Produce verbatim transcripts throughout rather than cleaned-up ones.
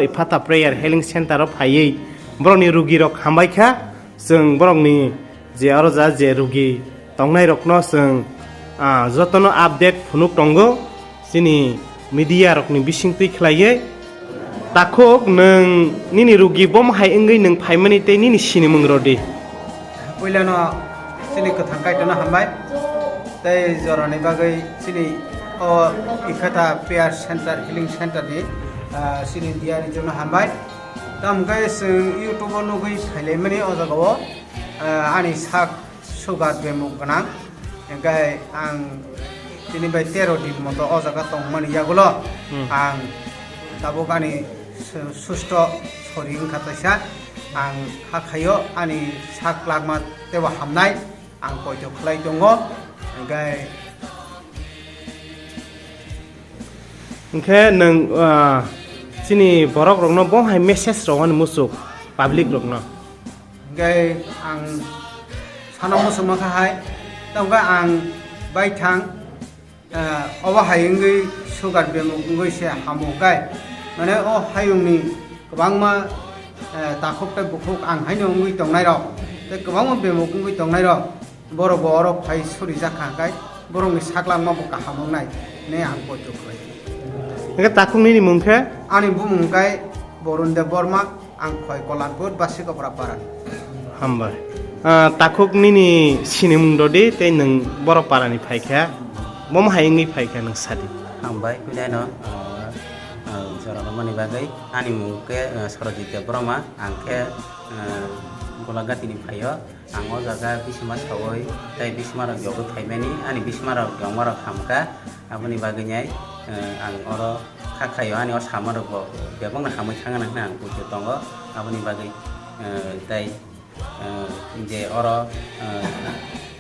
Ephata Prayer Healing Center o phaiwi borokni rugirok hambai kha. Chwng borokni je aro ja je rugi tongnairokno chwng, ah, jotono update phunuk tongo chini media rokni bisingtwi khlaiwi. Takhuk, nwng nini rugi bomo hai wngwi nwng phaimani tei nini sinimung rw di. Puilano chini kwthang Kaitorno hambai. Tei jorani bagwi chini o Ephata Prayer Center, Healing Center ni, ah, chini diari jono hambai. Tamo khe chwng YouTube o nugwi phailaimani o jaga o, ah, ani sak sugar bemuk gwnang. Hingkhe ang tini bai tero din moto o jaga tongmani yagulo Hmm. ang tabuk ani su-, susto sori wngkha taisa. Ang hakhaio ani sak langma teibo hamnai. Ang poito khlai tongo. Hingkhe Hingkhe nwng, ah, chini borok rokno bo hai message rwani muchuk public rokno. Hingkhe ang sana muchungma kha hai, tamo khe ang baithang, ah, obo hai wngwi sugar bemuk wngwi se hamo khe, mane o hayungni kwbangma, eh, takhuk tei bukhuk ang haino wngwi tongnairok, tei kwbangma bemuk wngwi tongnairok, borok bo oro phai surijak kha, khe borokni sak langma bo kaham wngnai hinwi ang poito khlai. Hingkhe takhuk nini mung khe? Ani bumung khe Borun Deb Borma, ang Khoi Kolanpur, Basikopra Parani. Hambai. Ah, takhuk nini sinimung rw di tei nwng borok parani phai kha, bomo hai wngwi phai kha nwng sadi. Hambai, puilano, ah, ah, jora romani bagwi. Ani mung khe, ah, Sarojit Debbarma, ang khe, ah, Golaghatini phaio. Ang o jaga bisima saui, tei bisima rok yogwi phaimani, ani bisima rok yongma rok hamkha, aboni bagwi nai, ah, ang oro kha khaio, ani o sama rok bo bebak no hamwi thangna hwnwi ang poito tongo, aboni bagwi, ah, tei, ah, je oro, ah,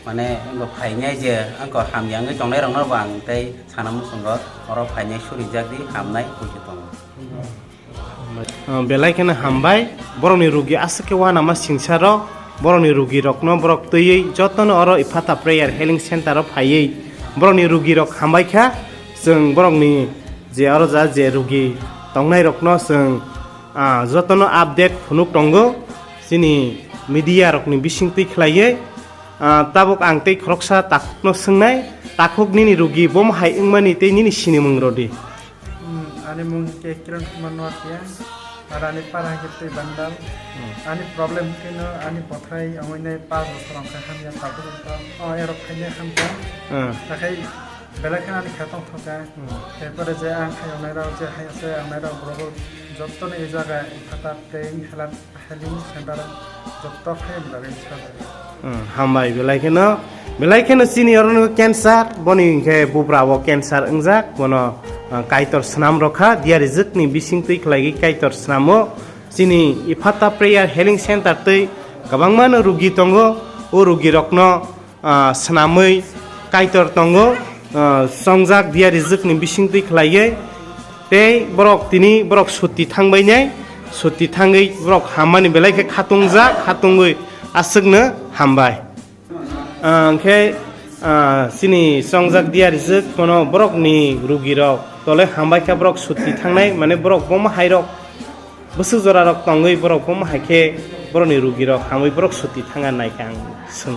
mane wngkha phainai je wngkha hamya wngwi tongnai rok no bo ang tei sana muchungo oro phainai surijak di hamnai poito tongo. Ah, belai kheno hambai. Borokni rugi aswk khe uanama singsaro, borokni rugirokno borok twiwi jotono oro Ephata Prayer Healing Center o phaiwi borokni rugirok hambai kha. Chwng borokni je aro ja je rugi tongnairokno chwng, ah, jotono update phunuk tongo chini media rokni bisingtwi khlaiwi. Ah, tabuk ang tei khoroksa takhukno swngnai, takhuk nini rugi bomo hai wngmani tei nini sinimung rw di. Hmm, ani mung khe Kiran Kumar Noatia, ar ani para hwnkhe Twi Bandal. Hmm. Ani problem hwnkhe no ani bothai ongwi nai paanch bosor ongkha hamya tabuk wngkha. O erok khainai hamkha. Hmm. Takhai belai kheno ani khe tongthokha. Hmm. Erpore je ang hai ongnai rok, je hai se ongnai rok, borok jottoni e jaga Ephata tei Healing Center joto khe mlaring sajak. Hmm, hambai, belai kheno, belai kheno chini oro no cancer, boni hinkhe bubra o cancer wngjak, bono, ah, Kaitor swnam rokha, diarijwk ni bising twi khlaigwi Kaitor swnamo. Chini Ephata Prayer Healing Center twi kwbangma no rugi tongo, o rugi rokno ah, swnamwi Kaitor tongo, ah, chongjak diarijwkni bisingtwi khlaiwi. Tei borok tini borok sutti thangbainai, sutti thangwi borok hammani belai khe khatungjak, khatungwi aswkno hambai. Ah, hwnkhe, ah, chini chongjak diarijwk bono borokni rugirok tole hambai khe borok sutti thangnai, mane borok bomo hairok bwswk jorarok tongwi borok bomo hai khe borokni rugirok hamwi borok suti thangna nai khe ang swng.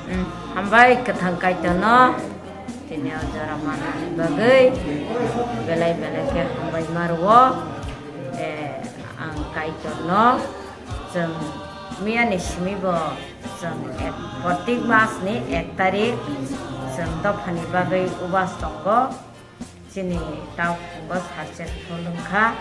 Hmm, hambai kwthang Kaitorno tini o jora manani bagwi belai belai khe hambai ma rwo. Eh, ang Kaitorno chwng miyani simi bo chwng ek, protik mas ni ek tarik chwng dophani bagwi ubas tongo. Chini tabuk bo successful wngkha,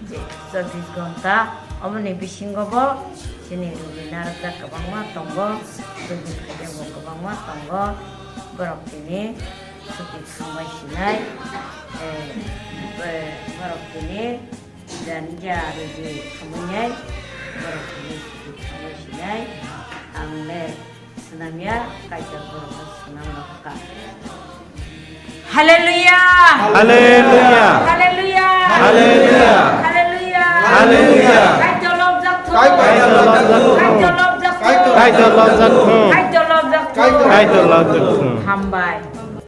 je chobbish ghonta, omoni bisingo bo chini rugi narwkjak kwbangma tongo, rugi phaiyabo kwbangma tongo, borok tini suti thangbai sinai, eh, eh, borok tini jani ja rugi thangbai nai, borok tini suti thangbai sinai, ang le Swnamya, Kaitor borokno swnam rwkha. Hallelujah! Hallelujah! Hallelujah! Hallelujah! Hallelujah! Hallelujah! Kaitor lobjak thung! Kaitor lobjak thung! Kaitor lobjak thung! Kaitor lobjak thung! Kaitor lobjak thung! Hambai.